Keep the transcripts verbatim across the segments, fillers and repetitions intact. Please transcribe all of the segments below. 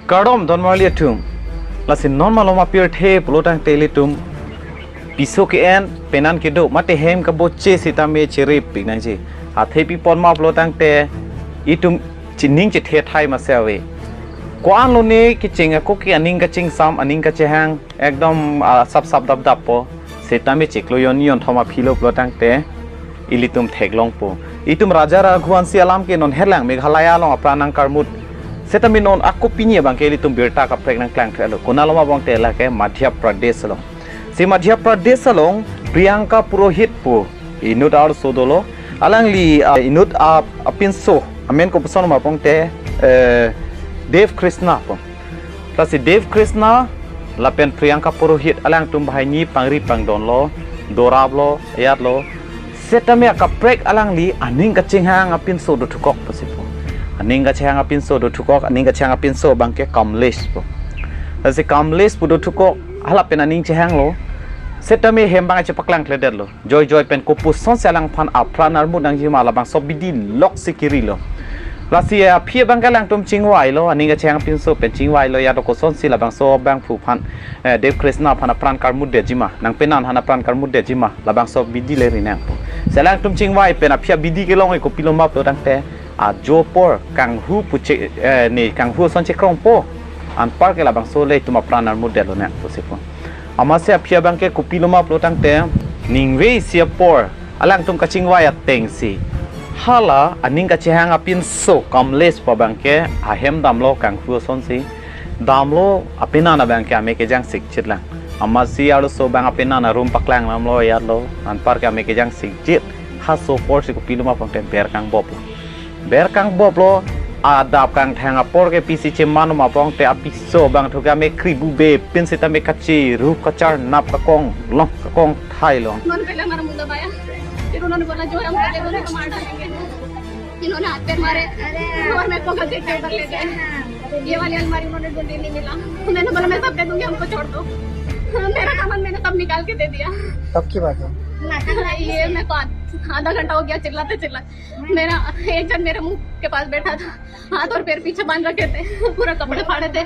Kardom don marli atum. Lasi non malom apirthe pulo tangte ilitum piso ke-en, penan kedo, mate hem kaboche sitame cherip pik nangji. Athe pi pon ma pulo tangte itum chining chethe thai masi ave. Ko-an lone kecheng ako ke aning kachingsam, aning kachehang, ekdom, ah, sap sap dap dap po. Sitame chiklo jon ni jon thom aphi lo pulo tangte ilitum theklongpo. Itum Raja Raghuvanshi alam ke non helang Meghalaya along apran nangkarmut. Sitame non ako pini abangke ilitum birta kaprek nangklang thelo. Konat along ma pulo tangte lake Madhya Pradesh along. Si Madhya Pradesh along Priyanka Purohit pu inut arloso dolo. Alangli, ah, inut a, apinso amen kopuson ma pulo tangte, eh, Dev Krishna pu. Lasi Dev Krishna lapen Priyanka Purohit alangtum banghini pangri pangdon lo, dorap lo, ayat lo. Sitame akaprek alangli aning kachinghang apinso dothukok pusi pu. Aning kachinghang apinso dothukok, aning kachinghang apinso abangke Kamlesh pu. Lasi Kamlesh pu dothukok, hala pen aning chinghang lo. Sitame hem abang chepaklang kledet lo. Joijoi pen kopusonsi alangphan apran armut nangjima labangso abidi loksi kiri lo. Lasi, eh, aphi abangke alangtum chingvai lo, aning kachinghang apinso pen chingvai lo, ya do kosonsi labangso abangphu aphan, eh, Dev Krishna aphan apran karmut detjima, nangpenan aphan apran karmut detjima, labangso abidi le ri nangpo. Si alangtum chingvai pen aphi abidi kelong e kopilo ma pulo tangte, ajo apor kanghu puche, eh, ne kanghu ason chekrongpo, anparke labangso le itum apran armut detlo nangpo si pu. Amatsi aphi abangke kopilo ma pulo tangte, ningve isi apor alangtum kachingvai atengsi hala aning kachinghang apinso Kamlesh pu abangke ahem damlo kanghu asonsi. Damlo apenan abangke amei kejang sikchit lang. Amatsi arloso abang apenan arum paklang damlo ayat lo, anparke amei kejang sikchit. Halaso aporsi kopilo ma pulo tangte ber kangbop lo. Ber kangbop lo, adap kangthang apor ke pisi cheman ma pulo tangte apiso abang thu ke amei kribube pin sitame kachiru kacharnap kakong long kakong thai long. उन्होंने पहले हमारा मुंह दबाया, फिर उन्होंने बोला, "जो है हम कर देंगे, उन्हें तो मार डालेंगे।" इन्होंने हाथ पैर मारे और मेरे को घर के ऊपर ले गए। ये वाली अलमारी उन्होंने ढूंढी, नहीं मिला। मैंने बोला, "मैं सब दे दूंगी, हमको छोड़ दो।" मेरा सामान मैंने सब निकाल के दे दिया। कब की बात है? ये मेरे को आध-, आधा घंटा हो गया चिल्लाते चिल्लाते। मेरा एक जन मेरे मुंह के पास बैठा था, हाथ और पैर पीछे बांध रखे थे, पूरा कपड़े फाड़े थे।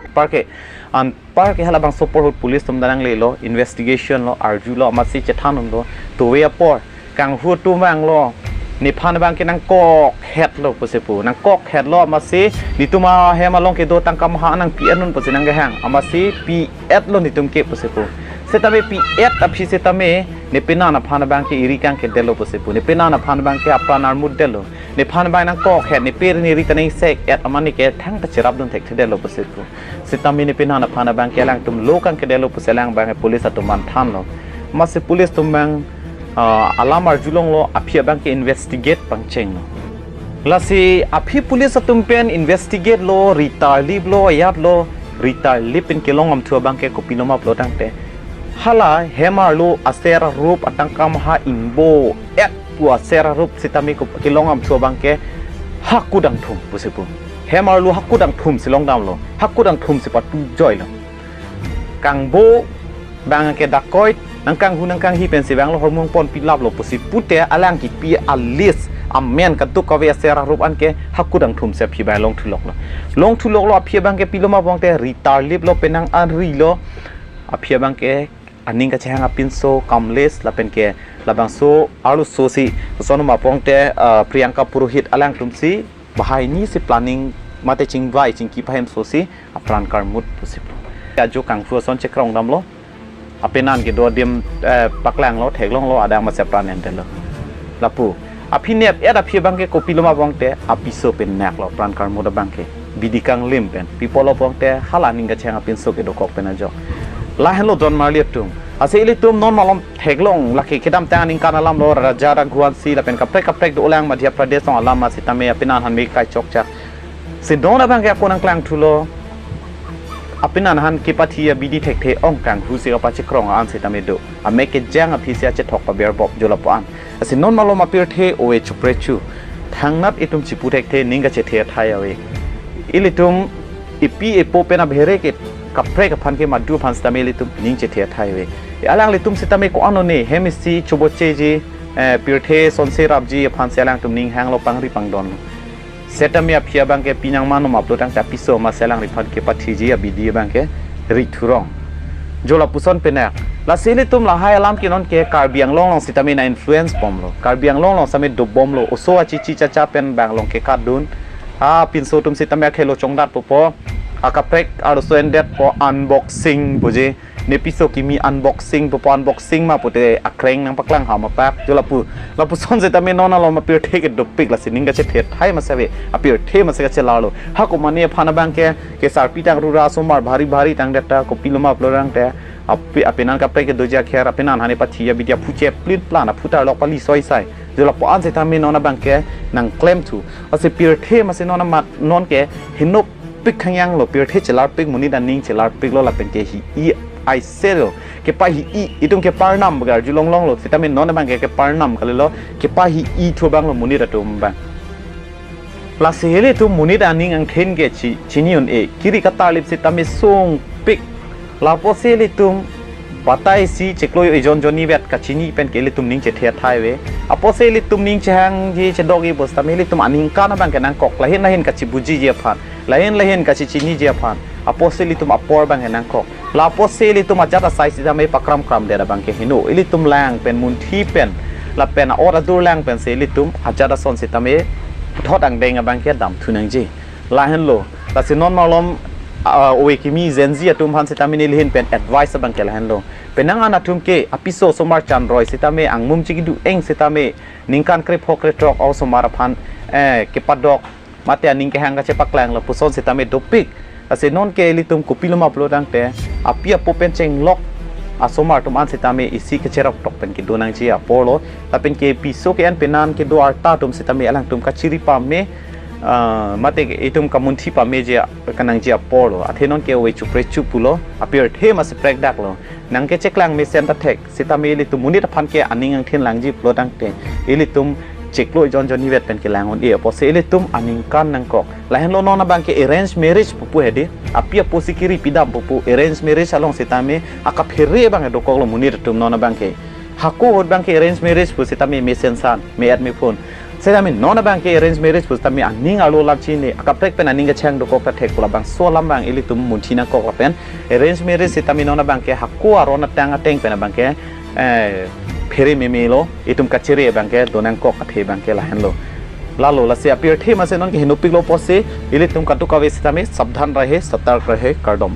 Anparke, anparke halabangso apor ahut police atum ta nanglelo, investigation lo, arjulo, amatsi chethan unlo, tove apor kanghu atum vanglo, nephan abangke nangkokhetlo pusi pu, nangkokhetlo, amatsi netum ahem along kedo tangka maha nangpi-et un pusi nangkehang, amatsi pi-etlo netum ke pusi pu. Sitame pi-et aphi sitame nepenan aphan abangke eri kangkedetlo pusi pu, nepenan aphan abangke apran armut detlo. Nephan abang nangkokhet, nepe neri ta nang-ingsek-et amat neke thangta cherapdun thekthedetlo pusi pu. Sitame nepenan aphan abangke alangtum lo kangkedetlo pusi alang abang police atum aphan thanlo. Amatsi police atum abang, ah, alam arjulonglo, aphi abangke investigate pangchenglo. Lasi aphi police atum pen investigate lo, ri tarlip lo, ayat lo, ri tarlip pen kelong amthu abangke kopilo ma pulo tangte, hala hem arlo aser arup atangka maha ingbo-et pu aser arup sitame ko kelong amthu abangke hakudang thum pusi pu. Hem arlo hakudang thumsi long damlo, hakudang thumsi patu joilo. Kangbo abangke dacoit, nangkanghu nangkanghi pensi vanglo, hormung pon pilaplo pusi pute alang kipi a-list amen kaduk kave aser arup anke hakudang thumsi aphi abang longthuloklo. Longthuloklo, aphi abangke pilo ma pulo tangte ri tarliplo, penang anrilo, aphi abangke aning kachehang apinso Kamlesh lapenke labangso arloso si, koson ma pulo tangte, ah, Priyanka Purohit alangtumsi banghini si planning mate chingvai chingki pahemso si apran karmut pusi pu. Ajo kanghu ason chekrong damlo. Apenan kedo adim, eh, paklanglo, theklonglo, adang masi apran endetlo. Lapu. Aphi nep-et aphi abangke kopilo ma pulo tangte, apiso pen naklo, apran karmut abangke. Bidi kanglim pen. Pi apotlo pulo tangte, hala aning kachehang apinso kedokok pen ajok. Lahenlo don marli atum. Lasi ilitum non malom theklong, lake kedamtang aningkan alamlo, Raja Raghuvanshi lapen kaprek kaprek dolang Madhya Pradesh along alam masi tame apenan han me kai chokchak. Si non abangke ako nangklangthulo. Apenan han kepathi abidi thekthe ong kanghu si kapachekrong an sitame do. Amei kejang aphi si achethok paberbop jo lapu an. Lasi non malom apirthe ove chupre chu. Thangnat itum chipu thekthe ning kachethe athai ave. Ilitum epi epo pen abhere ke kaprek aphan ke madu aphan sitame ilitum ning chethe athai ave. Alanglitum sitame ko-an lone hem isi chobocheji, eh, pirthe sonse rapji aphan si alangtum ning hanglo, pangri pangdonlo. Setame aphi abangke pinang manom aplo tangte apiso ma selang riphan kepathiji abidi abangke rithurong. Jo lapuson penak. Lasi ilitum lahai alam ke non ke Karbi Anglong along sitame na influence bomlo. Karbi Anglong along sitame dobomlo. Oso achichi chacha pen bang along ke kadun. Ha pinso atum sitame akhelo chongdat popo. Akaprek arloso endetpo unboxing puji. Ne piso kimi unboxing popo, unboxing ma pute akreng nangpaklang ham apak. Jo lapu, lapuson sitame non along ma pirthe ke dopik lasi ning kachethe thai masi ave. Apirthe masi kachelarlo. Hako mane aphan abangke kesarpi tang rura asomar bhari bhari tangdet ta kopilo ma aplo tangte. Api, apinan kaprek ke doji akher, apinan hane pathi abidi aphuche plin plan aphutar lok pali soi sai. Jo lapu-an sitame non abangke nangklemthu. Lasi pirthe masi non amat non ke henopik khangyanglo, pirthe chelarpik, monit aning chelarpiklo lapen ke hi-i aiselo. Kepa hi-i, itum keparnam bagar julong longlo, sitame non abangke keparnam kalilo, kepa hi-i thu abanglo monit atum abang. Lasi ilitum monit aning angthin ke chi, chini un-e, kiri katarlip sitame sungpik. Lapusi ilitum batai si chiklo ejon jonni vet kachini pen ke ilitum ning chethe thai ave. Apotsi ilitum ning chehangji chedokji pusitame ilitum aningkan abangke nangkok, lahin lahin kachibujiji aphan, lahin lahin kachichiniji aphan. Apotsi ilitum apor abangke nangkok. Lapotsi ilitum ajat asai sitame pakram kramdet abangke heno. Ilitum lang pen munthi pen lapen a-ot adur lang pensi ilitum ajat ason sitame thot angdeng abangke damthu nangji. Lahenlo. Lasi non malom, ah, ove kimi Gen Z atum aphan sitame neli ahin pen advice abangke lahenlo. Penang an atum ke apiso osomar chan roi sitame angmum chiki du-eng sitame ningkan krepho krethrok osomar aphan, eh, kepadok mate aning kehang kachepaklang lapuson sitame dopik. Lasi non ke ilitum kopilo ma aplo tangte api apo pen chenglok asomar atum an sitame isi kecherok tok pen kedo nangji aporlo. Lapen ke piso ke-en penan kedo arta atum sitame alangtum kachiri pame, ah, mate itum kamunthi pameji kanangji aporlo. Athe non ke ove chupre chupulo, apirthe masi prekdaklo. Nangkecheklang mesen ta thek, sitame ilitum monit aphan ke aning angthin langji pulo tangte ilitum chiklo ejon jonni vet pen kelang un-e apotsi ilitum aningkan nangkok. Lahenlo non abangke arrange marriage pupu hedi, api apo si kiri pidam pupu, arrange marriage along sitame akaphere abang dokoklo monit atum non abangke. Hako ahut abangke arrange marriage pu sitame mesen san, me-et mephun. Sitame non abangke arrange marriage pu sitame aning arlo lam chini, akaprek pen aning kachehang dokok ta thek pu labangso alam abang ilitum munthi nangkok lapen arrange marriage sitame non abangke hako aron atang ateng pen abangke, eh, phere memelo, itum kachere abangke do nangkok athe abangke lahenlo. Lalo lasi apirthe masi non ke henopiklo apotsi ilitum kadokave sitame sabdhan rahe, satark rahe, kardom.